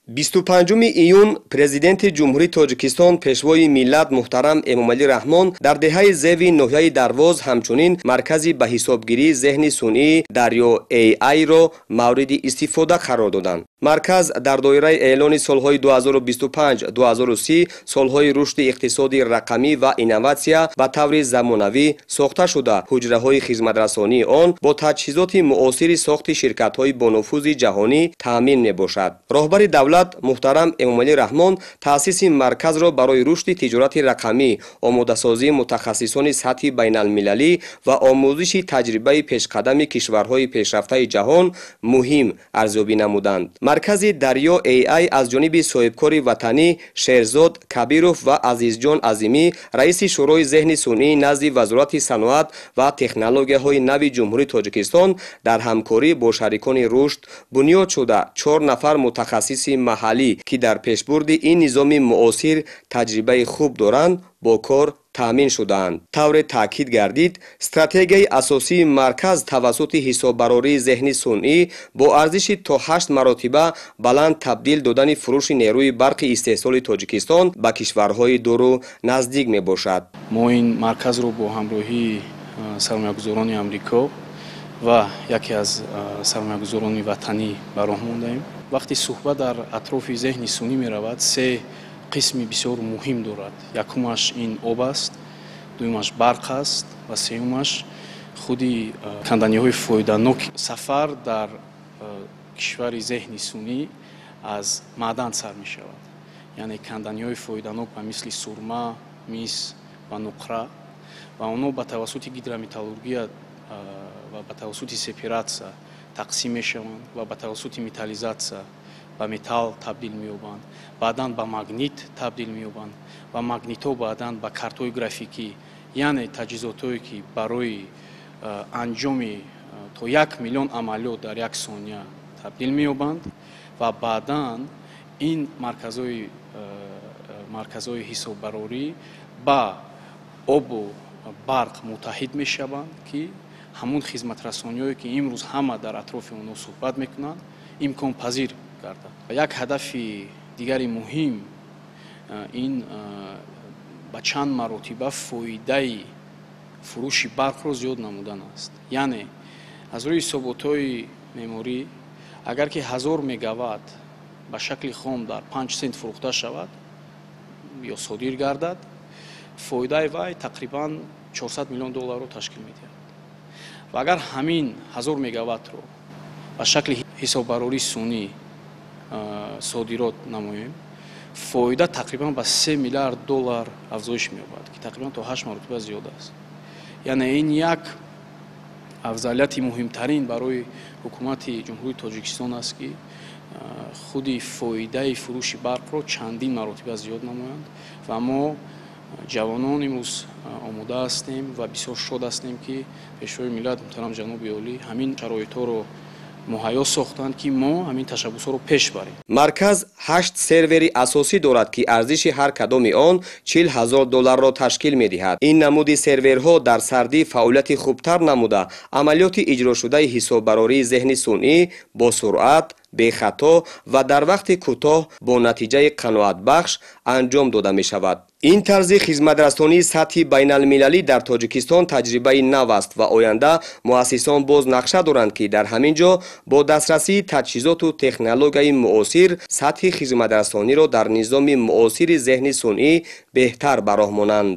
25 июн Президенти Ҷумҳурии Тоҷикистон, Пешвои миллат муҳтарам Эмомалӣ Раҳмон дар деҳаи Зеви ноҳияи Дарвоз ҳамчунин маркази ба ҳисобгирии зеҳни сунъии Дарё AI-ро мавриди истифода қарор доданд. Марказ дар доираи эълони солҳои 2025-2030, солҳои рушди иқтисоди рақамӣ ва инноватсия, ба таври замонавӣ сохта шуда, ҳуҷраҳои хизматрасонии он бо таҷҳизоти муосири сохти ширкатҳои бонуфузи ҷаҳонӣ таъмин мебошад. Роҳбари давлат муҳтарам Эмомалӣ Раҳмон таъсиси марказро барои рушди тиҷорати рақамӣ, омодасозии мутахассисони сатҳи байналмилалӣ ва омӯзиши таҷрибаи пешқадами кишварҳои пешрафтаи ҷаҳон муҳим арзёбӣ намуданд. Маркази Дарё AI аз ҷониби соҳибкори ватанӣ Шерзод Кабиров ва Азизҷон Азимӣ, раиси Шӯрои зеҳни сунъӣ назди Вазорати саноат ва технологияҳои нави Ҷумҳурии Тоҷикистон, дар ҳамкорӣ бо шарикони рушд бунёд шуда, чор нафар мутахассиси маҳаллӣ, ки дар пешбурди ин низоми муосир таҷрибаи хуб доранд, бо кор таъмин шудаанд. Тавре таъкид гардид, стратегияи асосии марказ тавассути ҳисоббарории зеҳни сунъӣ бо арзиши то ҳашт маротиба баланд табдил додани фурӯши нерӯи барқи истеҳсоли Тоҷикистон ба кишварҳои дуру наздик мебошад. Мо ин марказро бо ҳамроҳии сармоягузорони Амрико ва яке аз сармоягузорони ватанӣ ба роҳ мондаем. Вақте суҳбат дар атрофи зеҳни сунъӣ меравад, се қисми бисёр муҳим дорад. Якумаш ин об аст, дуюмаш барқ аст ва сеюмаш худи канданиҳои фоиданок. Сафар дар кишвари зеҳни сунъӣ аз маъдан сар мешавад, яъне канданиҳои фоиданок ба мисли сурма, мис ва нуқра, ва онҳо ба тавассути гидрометаллургия ва ба тавассути сепаратсия тақсим мешаванд ва ба тавассути металлизатсия ба металл табдил меёбанд, баъдан ба магнит табдил меёбанд ва магнитҳо баъдан ба картҳои графикӣ, яъне таҷҳизотҳое, ки барои анҷоми то 1 миллион амалиёт дар як сония табдил меёбанд. Ва баъдан ин марказҳои ҳисоббарорӣ ба обу барқ муттаҳид мешаванд, ки ҳамун хизматрасониҳое, ки имрӯз ҳама дар атрофи онҳо суҳбат мекунанд, имконпазир гардад. Як ҳадафи дигари муҳим ин ба чанд маротиба фоидаи фурӯши барқро зиёд намудан аст. Яъне аз рӯи ҳисоботҳои меъморӣ, агар ки 1000 мегаватт ба шакли хом дар 5 сент фурӯхта шавад ё содир гардад, фоидаи вай тақрибан 400 миллион долларро ташкил медиҳад. Ва агар ҳамин 1000 мегаваттро ба шакли ҳисоббарории сунъӣ содирот намоем, фоида тақрибан ба 3 миллиард доллар афзоиш меёбад, ки тақрибан то ҳашт маротиба зиёд аст. Яъне ин як афзалияти муҳимтарин барои ҳукумати Ҷумҳурии Тоҷикистон аст, ки худи фоидаи фурӯши барқро чандин маротиба зиёд намоянд. Ва мо ҷавонон имрӯз омода ҳастем ва бисёр шод ҳастем, ки Пешвои миллат муҳтарам ҷаноби олӣ ҳамин шароитҳоро муҳайё сохтанд, ки мо ҳамин ташаббусҳоро пеш барем. Марказ ҳашт сервери асосӣ дорад, ки арзиши ҳар кадоми он 40 000 долларро ташкил медиҳад. Ин намуди серверҳо дар сардӣ фаъолияти хубтар намуда, амалиёти иҷрошудаи ҳисоббарории зеҳни сунъӣ бо суръат, бехато ва дар вақти кӯтоҳ бо натиҷаи қаноатбахш анҷом дода мешавад. Ин тарзи хизматрасонии сатҳи байналмилалӣ дар Тоҷикистон таҷрибаи нав аст ва оянда муассисон боз нақша доранд, ки дар ҳамин ҷо бо дастрасии таҷҳизоту технологияи муосир сатҳи хизматрасониро дар низоми муосири зеҳни сунъӣ беҳтар ба роҳ монанд.